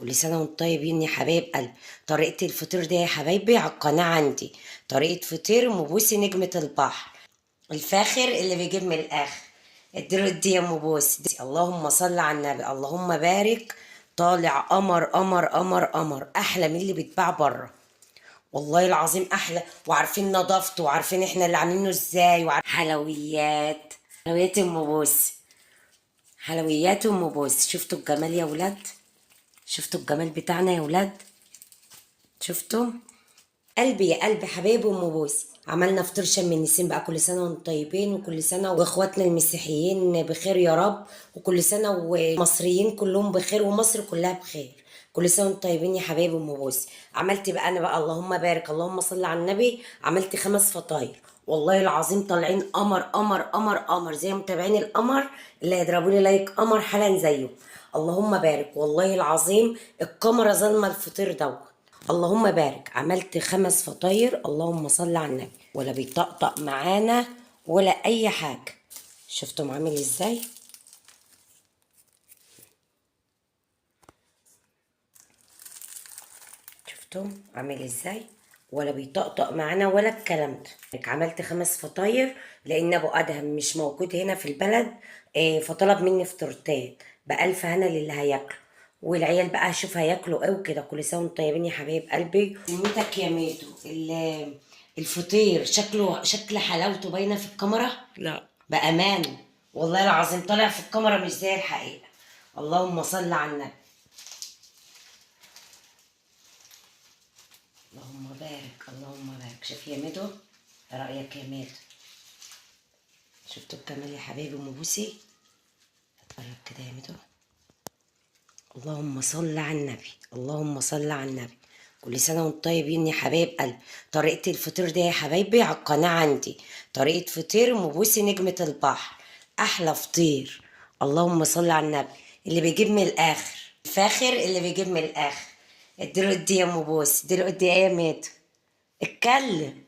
كل سنة وانتم طيبين يا حبايب قلبي. طريقة الفطير دي يا حبايبي على القناة عندي، طريقة فطير ام بوسي نجمة البحر الفاخر اللي بيجيب من الآخر. اديله ادي يا ام بوسي. اللهم صل على النبي، اللهم بارك. طالع قمر قمر قمر قمر، أحلى من اللي بيتباع بره والله العظيم، احلى. وعارفين نظافته وعارفين احنا اللي عاملينه ازاي. حلويات، حلويات ام بوسي، حلويات ام بوسي. شفتوا الجمال يا ولاد؟ شفتوا الجمال بتاعنا يا ولاد؟ شفتوا؟ قلبي يا قلبي حبايب ام بوسي. عملنا فطير شم النسيم بقى. كل سنة وانتم طيبين، وكل سنة واخواتنا المسيحيين بخير يا رب، وكل سنة والمصريين كلهم بخير، ومصر كلها بخير. كل سنة وانتم طيبين يا حبايب ام بوسي. عملت بقى انا بقى اللهم بارك اللهم صل على النبي، عملت 5 فطاير والله العظيم طالعين قمر قمر قمر قمر، زي متابعين القمر اللي هيضربوا لي لايك قمر حالا زيه. اللهم بارك والله العظيم، القمره ظلمه الفطير دوت. اللهم بارك. عملت 5 فطاير اللهم صل على النبي، ولا بيطقطق معانا ولا اي حاجة. شفتم عامل ازاي؟ شفتم عامل ازاي؟ ولا بيطقطق معانا ولا الكلام ده. عملت 5 فطاير لان ابو ادهم مش موجود هنا في البلد، فطلب مني فطيرتين بألف هنا للي هياكله، والعيال بقى هشوف هياكلوا ايه وكده. كل سنة وانتم طيبين يا حبايب قلبي. سميتك يا ميدو، الفطير شكله شكل حلاوته باينة في الكاميرا؟ لا بأمان والله العظيم طالع في الكاميرا مش زي الحقيقة. اللهم صل على النبي، اللهم بارك اللهم بارك. شوف يا ميدو، ايه رأيك يا ميدو؟ شفتوا الجمال يا حبايبي ام بوسي؟ اتقرب كده يا ميدو. اللهم صل على النبي، اللهم صل على النبي. كل سنة وانتم طيبين يا حبايب قلبي. طريقة الفطير دي يا حبايبي على القناة عندي، طريقة فطير ام بوسي نجمة البحر، أحلى فطير. اللهم صل على النبي، اللي بيجيب من الآخر الفاخر اللي بيجيب من الآخر. اديله ادي يا ام بوسي، اديله ادي ايه يا ميدو؟ اتكلم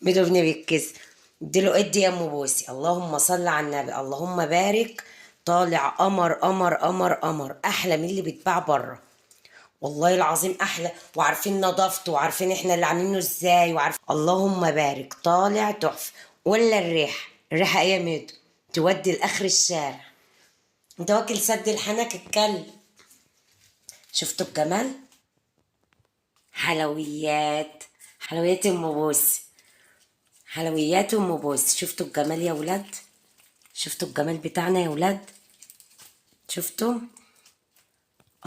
ميدو ابني بيتكسر. اديله ادي يا ام بوسي. اللهم صل على النبي، اللهم بارك. طالع قمر قمر قمر قمر، احلى من اللي بيتباع بره والله العظيم، احلى. وعارفين نظافته وعارفين احنا اللي عاملينه ازاي وعارف. اللهم بارك، طالع تحفة. ولا الريحة، الريحة ايه يا ميدو؟ تودي لاخر الشارع. انت واكل سد الحنك. اتكلم. شفتوا الجمال؟ حلويات، حلويات ام بوسي، حلويات ام بوسي. شفتوا الجمال يا ولاد؟ شفتوا الجمال بتاعنا يا ولاد؟ شفتوا؟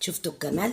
شفتوا الجمال؟